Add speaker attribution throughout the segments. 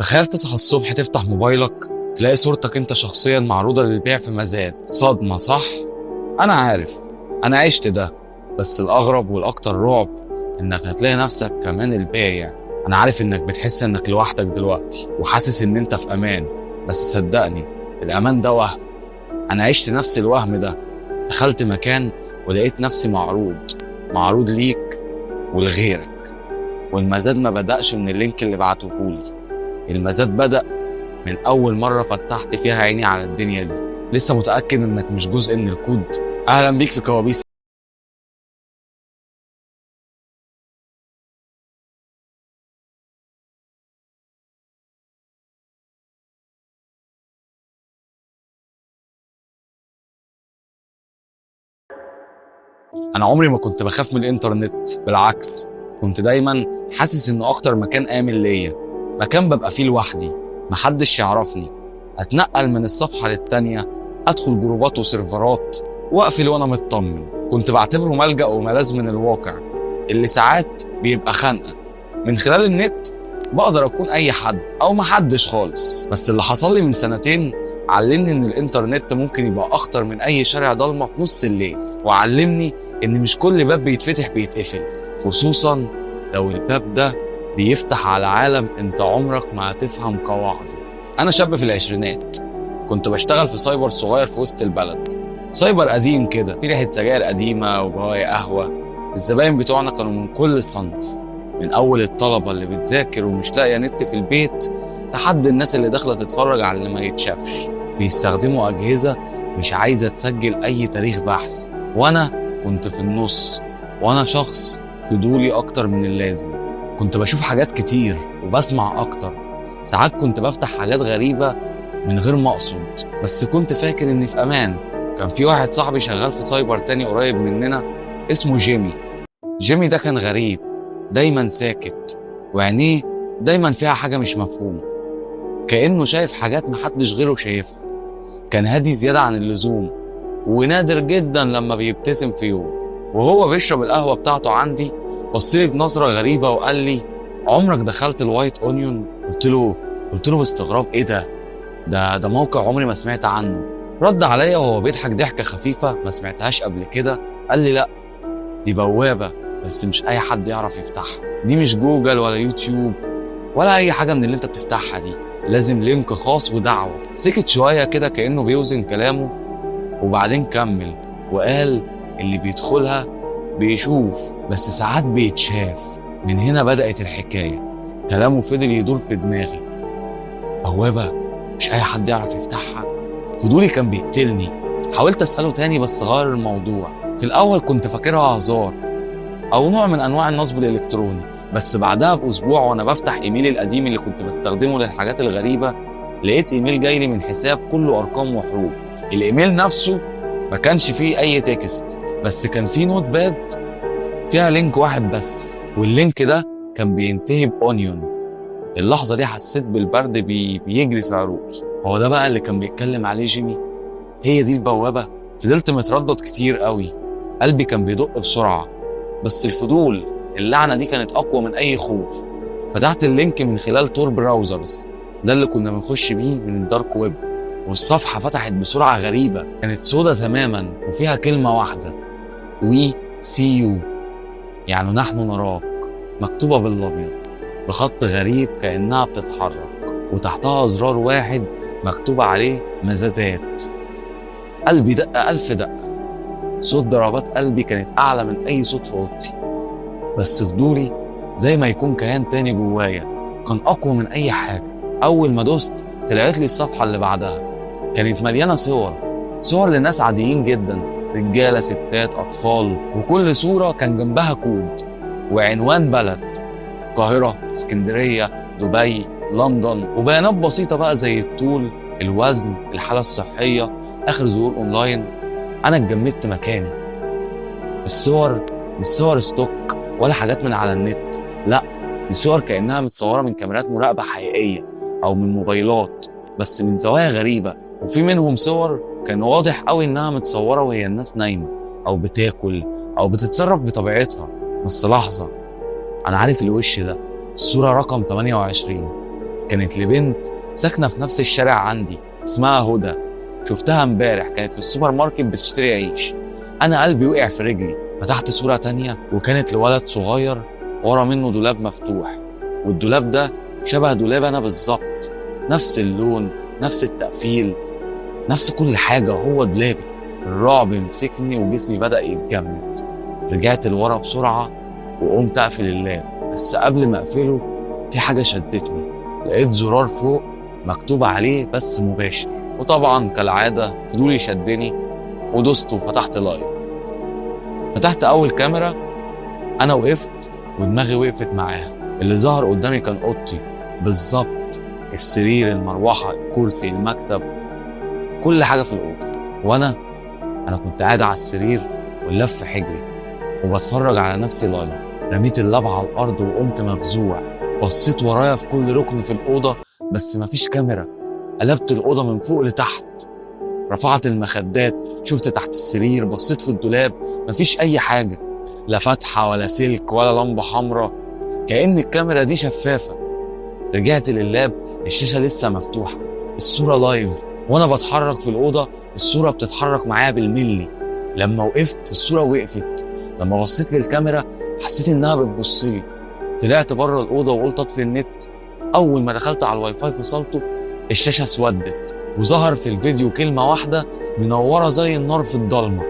Speaker 1: تخيل تصحى الصبح تفتح موبايلك تلاقي صورتك انت شخصيا معروضة للبيع في مزاد. صدمة صح؟ انا عارف، انا عشت ده، بس الاغرب والاكتر رعب انك هتلاقي نفسك كمان البايع. انا عارف انك بتحس انك لوحدك دلوقتي وحاسس ان انت في امان، بس صدقني الامان ده وهم. انا عشت نفس الوهم ده، دخلت مكان ولقيت نفسي معروض ليك ولغيرك، والمزاد ما بدأش من ال link اللي بعتهولي، المزاد بدأ من أول مرة فتحت فيها عيني على الدنيا دي. لسه متأكد إنك مش جزء من الكود؟ أهلا بيك في كوابيس. أنا عمري ما كنت بخاف من الإنترنت، بالعكس كنت دايما حاسس إنه أكتر مكان آمن ليا، مكان ببقى فيه لوحدي، محدش يعرفني، أتنقل من الصفحة للتانية، أدخل جروبات وسيرفرات وأقفل وأنا مطمن. كنت بعتبره ملجأ وملاذ من الواقع اللي ساعات بيبقى خنقة. من خلال النت بقدر أكون أي حد أو محدش خالص. بس اللي حصل لي من سنتين علمني إن الإنترنت ممكن يبقى أخطر من أي شارع ضلمة في نص الليل، وعلمني إن مش كل باب بيتفتح بيتقفل، خصوصا لو الباب ده بيفتح على عالم انت عمرك ما هتفهم قواعده. انا شاب في العشرينات، كنت بشتغل في سايبر صغير في وسط البلد، سايبر قديم كده في ريحة سجاير قديمة وبواقي قهوة. الزباين بتوعنا كانوا من كل صنف، من اول الطلبة اللي بتذاكر ومش لاقية نت في البيت لحد الناس اللي داخلة تتفرج على اللي ما يتشافش، بيستخدموا أجهزة مش عايزة تسجل أي تاريخ بحث. وأنا كنت في النص، وأنا شخص فضولي أكتر من اللازم، كنت بشوف حاجات كتير وبسمع أكتر. ساعات كنت بفتح حاجات غريبة من غير ما أقصد، بس كنت فاكر إني في أمان. كان في واحد صاحبي شغال في سايبر تاني قريب مننا اسمه جيمي. جيمي ده كان غريب، دايما ساكت وعينيه دايما فيها حاجة مش مفهومة، كأنه شايف حاجات محدش غيره شايفها. كان هادي زيادة عن اللزوم ونادر جدا لما بيبتسم في يوم. وهو بيشرب القهوة بتاعته عندي بصلي بنظرة غريبة وقال لي: عمرك دخلت ال White Onion؟ قلت له باستغراب: ايه ده؟ ده موقع عمري ما سمعت عنه. رد عليا وهو بيضحك ضحكة خفيفة ما سمعتهاش قبل كده، قال لي: لا، دي بوابة بس مش أي حد يعرف يفتحها، دي مش جوجل ولا يوتيوب ولا أي حاجة من اللي انت بتفتحها دي، لازم link خاص ودعوة. سكت شوية كده كأنه بيوزن كلامه، وبعدين كمل وقال: اللي بيدخلها بيشوف بس ساعات بيتشاف. من هنا بدأت الحكاية. كلامه فضل يدور في دماغي، بوابة مش أي حد يعرف يفتحها. فضولي كان بيقتلني. حاولت أسأله تاني بس غير الموضوع. في الأول كنت فاكرها هزار أو نوع من أنواع النصب الإلكتروني، بس بعدها بأسبوع وأنا بفتح إيميلي القديم اللي كنت بستخدمه للحاجات الغريبة، لقيت إيميل جاي لي من حساب كله أرقام وحروف. الإيميل نفسه ما كانش فيه أي text، بس كان فيه notepad فيها link واحد بس، وال link ده كان بينتهي ب onion. اللحظة دي حسيت بالبرد بيجري في عروقي. هو ده بقى اللي كان بيتكلم عليه جيمي؟ هي دي البوابة؟ فضلت متردد كتير قوي، قلبي كان بيدق بسرعة، بس الفضول اللعنة دي كانت أقوى من أي خوف. فتحت ال link من خلال Tor browsers، ده اللي كنا بنخش بيه من ال dark web، والصفحة فتحت بسرعة غريبة، كانت سودة تماما وفيها كلمة واحدة: we see you، يعني نحن نراك، مكتوبة بالأبيض بخط غريب كأنها بتتحرك، وتحتها زرار واحد مكتوب عليه مزادات. قلبي دق 1000 دقة، صوت ضربات قلبي كانت أعلى من أي صوت في أوضتي، بس فضولي زي ما يكون كيان تاني جوايا كان أقوى من أي حاجة. أول ما دوست طلعت لي الصفحة اللي بعدها، كانت مليانة صور لناس عاديين جدا، رجالة ستات أطفال، وكل صورة كان جنبها كود وعنوان بلد، القاهرة، اسكندرية، دبي، لندن، وبيانات بسيطة بقى زي الطول، الوزن، الحالة الصحية، آخر ظهور أونلاين. أنا اتجمدت مكاني. الصور مش صور stock ولا حاجات من على النت، لا، دي صور كأنها متصورة من كاميرات مراقبة حقيقية أو من موبايلات، بس من زوايا غريبة. وفي منهم صور كان واضح قوي إنها متصورة وهي الناس نايمة أو بتاكل أو بتتصرف بطبيعتها. بس لحظة، أنا عارف الوش ده، الصورة رقم 28 كانت لبنت ساكنة في نفس الشارع عندي اسمها هدى. شفتها امبارح كانت في السوبر ماركت بتشتري عيش. انا قلبي وقع في رجلي. فتحت صوره تانية وكانت لولد صغير ورا منه دولاب مفتوح، والدولاب ده شبه دولاب انا بالظبط، نفس اللون، نفس التقفيل، نفس كل حاجة، هو دولابي. الرعب مسكني وجسمي بدأ يتجمد. رجعت لورا بسرعة وقمت أقفل اللاب، بس قبل ما أقفله في حاجة شدتني. لقيت زرار فوق مكتوب عليه بث مباشر، وطبعا كالعادة فضولي شدني ودوست وفتحت live. فتحت أول كاميرا، أنا وقفت ودماغي وقفت معاها. اللي ظهر قدامي كان أوضتي بالظبط، السرير، المروحة، الكرسي، المكتب، كل حاجة في الأوضة. وأنا كنت قاعد على السرير واللف في حجري وبتفرج على نفسي live. رميت اللاب على الأرض وقمت مفزوع. بصيت ورايا في كل ركن في الأوضة بس مفيش كاميرا. قلبت الأوضة من فوق لتحت، رفعت المخدات، شفت تحت السرير، بصيت في الدولاب، مفيش أي حاجة، لا فتحة ولا سلك ولا لمبة حمراء، كأن الكاميرا دي شفافة. رجعت لللاب، الشاشة لسه مفتوحة، الصورة live، وأنا بتحرك في الأوضة الصورة بتتحرك معايا بالملي. لما وقفت الصورة وقفت، لما بصيت للكاميرا حسيت إنها بتبصلي. طلعت بره الأوضة وقلت أطفي النت. أول ما دخلت على الواي فاي فصلته، الشاشة اسودت وظهر في الفيديو كلمة واحدة منورة زي النار في الضلمة: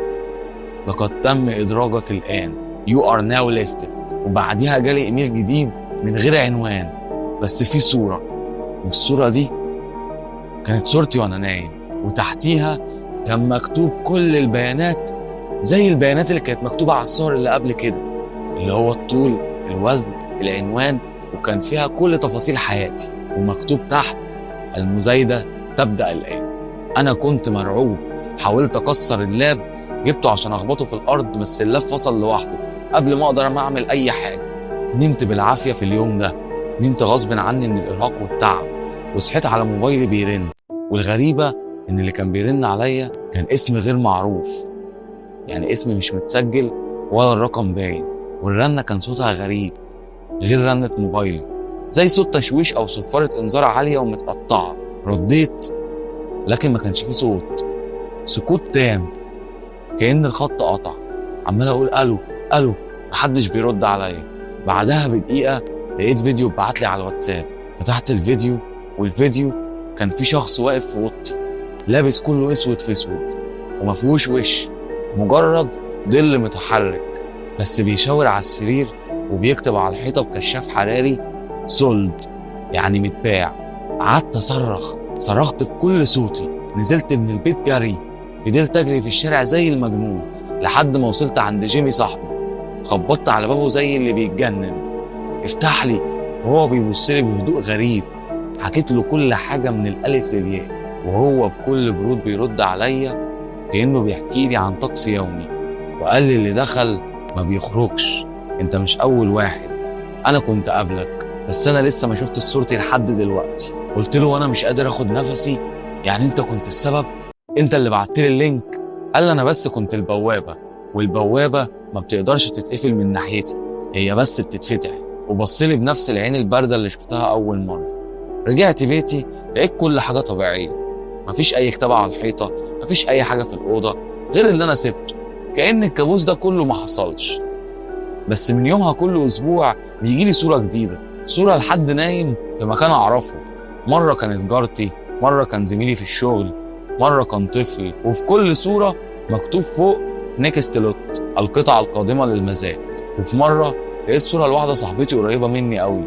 Speaker 1: لقد تم إدراجك الآن، You are now listed. وبعديها جالي إيميل جديد من غير عنوان، بس فيه صورة، والصورة دي كانت صورتي وأنا نايم، وتحتيها كان مكتوب كل البيانات زي البيانات اللي كانت مكتوبة على الصور اللي قبل كده، اللي هو الطول، الوزن، العنوان، وكان فيها كل تفاصيل حياتي، ومكتوب تحت: المزايدة تبدأ الآن. أنا كنت مرعوب، حاولت أكسر اللاب، جبته عشان أخبطه في الأرض، بس اللاب فصل لوحده قبل ما أقدر أعمل أي حاجة. نمت بالعافية في اليوم ده، نمت غصب عني من الإرهاق والتعب، وصحيت على موبايلي بيرن. والغريبة إن اللي كان بيرن عليا كان اسم غير معروف، يعني اسم مش متسجل ولا الرقم باين، والرنة كان صوتها غريب غير رنة موبايلي، زي صوت تشويش أو صفارة إنذار عالية ومتقطعة. رديت لكن ما كانش فيه صوت، سكوت تام، كأن الخط قطع. عمال أقول ألو ألو، محدش بيرد عليا. بعدها بدقيقة لقيت فيديو اتبعت لي على الواتساب. فتحت الفيديو، والفيديو كان في شخص واقف في اوضتي، لابس كله اسود في اسود وما فيهوش وش، مجرد ظل متحرك، بس بيشاور على السرير وبيكتب على الحيطة بكشاف حراري sold، يعني متباع. قعدت اصرخ، صرخت بكل صوتي، نزلت من البيت جري، فضلت اجري في الشارع زي المجنون لحد ما وصلت عند جيمي صاحبي. خبطت على بابه زي اللي بيتجنن، افتح لي، وهو بيبص لي بهدوء غريب. حكيت له كل حاجة من الألف للياء، وهو بكل برود بيرد عليا كأنه بيحكي لي عن طقس يومي، وقال لي اللي دخل ما بيخرجش، انت مش أول واحد، أنا كنت قبلك، بس أنا لسه ما شفت صورتي لحد دلوقتي. قلت له وأنا مش قادر أخد نفسي، يعني أنت كنت السبب؟ أنت اللي بعت لي ال link؟ قال لي أنا بس كنت البوابة، والبوابة ما بتقدرش تتقفل من ناحيتي، هي بس بتتفتح. وبصلي بنفس العين الباردة اللي شفتها أول مرة. رجعت بيتي لقيت كل حاجة طبيعية، مفيش أي كتابة على الحيطة، مفيش أي حاجة في الأوضة غير اللي أنا سبته، كأن الكابوس ده كله ما حصلش. بس من يومها كل أسبوع بيجيلي صورة جديدة، صورة لحد نايم في مكان أعرفه. مرة كانت جارتي، مرة كان زميلي في الشغل، مرة كان طفل، وفي كل صورة مكتوب فوق next lot، القطعة القادمة للمزاد. وفي مرة لقيت صورة لواحدة صاحبتي قريبة مني قوي،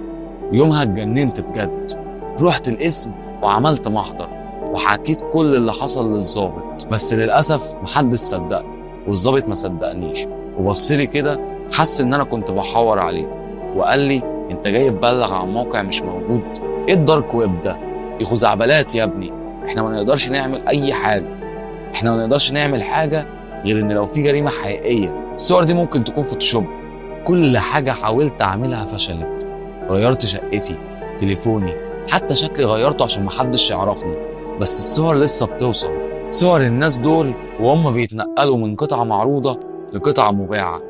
Speaker 1: يومها اتجننت بجد. رحت القسم وعملت محضر وحكيت كل اللي حصل للظابط، بس للأسف محدش صدقني، والظابط ما صدقنيش، وبصلي كده حس إن أنا كنت بحور عليه، وقال لي أنت جاي تبلغ عن موقع مش موجود؟ إيه ال dark web ده؟ دي خزعبلات يا ابني، إحنا ما نقدرش نعمل أي حاجة، إحنا ما نقدرش نعمل حاجة غير إن لو في جريمة حقيقية الصور دي ممكن تكون فوتوشوب. كل حاجة حاولت أعملها فشلت، غيرت شقتي، تليفوني، حتى شكلي غيرته عشان محدش يعرفني، بس الصور لسه بتوصل، صور الناس دول وهم بيتنقلوا من قطعة معروضة لقطعة مباعة.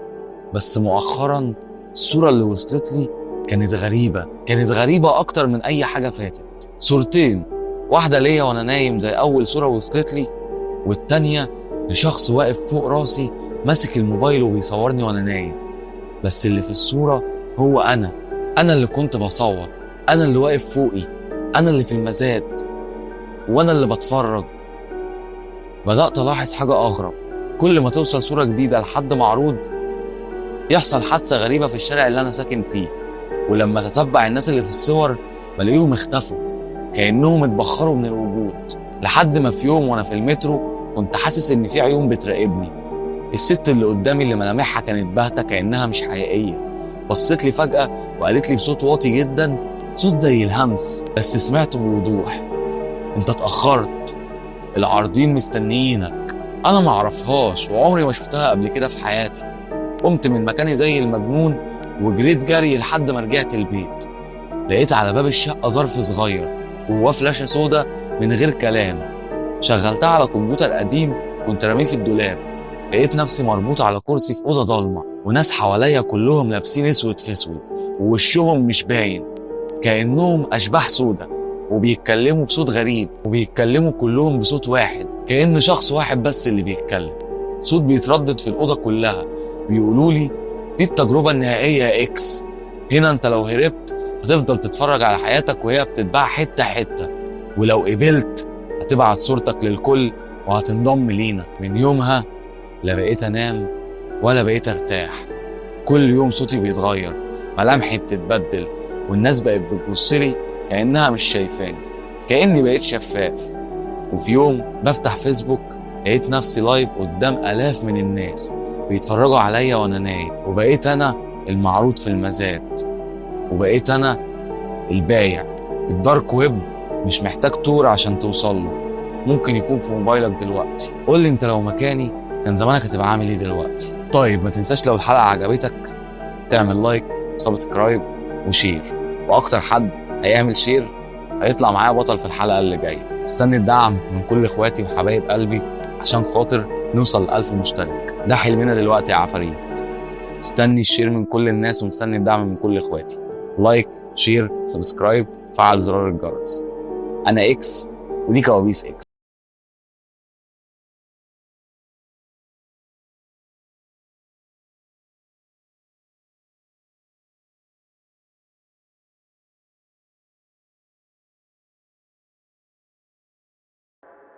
Speaker 1: بس مؤخرا الصورة اللي وصلت لي كانت غريبة، كانت غريبة أكتر من أي حاجة فاتت. صورتين، واحدة ليا وأنا نايم زي أول صورة وصلت لي، والتانية لشخص واقف فوق راسي ماسك الموبايل وبيصورني وأنا نايم. بس اللي في الصورة هو أنا، أنا اللي كنت بصور، أنا اللي واقف فوقي، أنا اللي في المزاد، وأنا اللي بتفرج. بدأت ألاحظ حاجة أغرب، كل ما توصل صورة جديدة لحد معروض يحصل حادثة غريبة في الشارع اللي أنا ساكن فيه، ولما تتبع الناس اللي في الصور بلاقيهم اختفوا كأنهم اتبخروا من الوجود. لحد ما في يوم وأنا في المترو كنت حاسس إن في عيون بتراقبني. الست اللي قدامي اللي ملامحها كانت باهتة كأنها مش حقيقية بصت لي فجأة وقالت لي بصوت واطي جدا، صوت زي الهمس بس سمعته بوضوح: انت اتأخرت، العارضين مستنيينك. انا ما اعرفهاش وعمري ما شفتها قبل كده في حياتي. قمت من مكاني زي المجنون وجريت جري لحد ما رجعت البيت. لقيت على باب الشقة ظرف صغير جواه فلاشة سودا من غير كلام. شغلتها على كمبيوتر قديم كنت راميه في الدولاب. لقيت نفسي مربوط على كرسي في أوضة ضلمة، وناس حواليا كلهم لابسين اسود في اسود ووشهم مش باين كأنهم أشباح سودا، وبيتكلموا بصوت غريب، وبيتكلموا كلهم بصوت واحد كأن شخص واحد بس اللي بيتكلم. صوت بيتردد في الأوضة كلها، بيقولوا لي: دي التجربة النهائية يا إكس، هنا أنت لو هربت هتفضل تتفرج على حياتك وهي بتتباع حتة حتة، ولو قبلت هتبعت صورتك للكل وهتنضم لينا. من يومها لا بقيت أنام ولا بقيت أرتاح. كل يوم صوتي بيتغير، ملامحي بتتبدل، والناس بقت بتبصلي كأنها مش شايفاني، كأني بقيت شفاف. وفي يوم بفتح فيسبوك لقيت نفسي live قدام آلاف من الناس بيتفرجوا عليا وأنا نايم، وبقيت أنا المعروض في المزاد، وبقيت أنا البايع. ال dark web مش محتاج Tor عشان توصل له، ممكن يكون في موبايلك دلوقتي. قول لي انت لو مكاني كان زمانك هتبقى عامل ايه دلوقتي؟ طيب ما تنساش لو الحلقة عجبتك تعمل like و subscribe و share، واكتر حد هيعمل share هيطلع معايا بطل في الحلقة اللي جاية. مستني الدعم من كل اخواتي وحبايب قلبي عشان خاطر نوصل ل1000 مشترك، ده حلمنا دلوقتي يا عفاريت. مستني ال share من كل الناس ومستني الدعم من كل اخواتي. like، share، subscribe، فعل زرار الجرس. انا اكس ودي كوابيس اكس.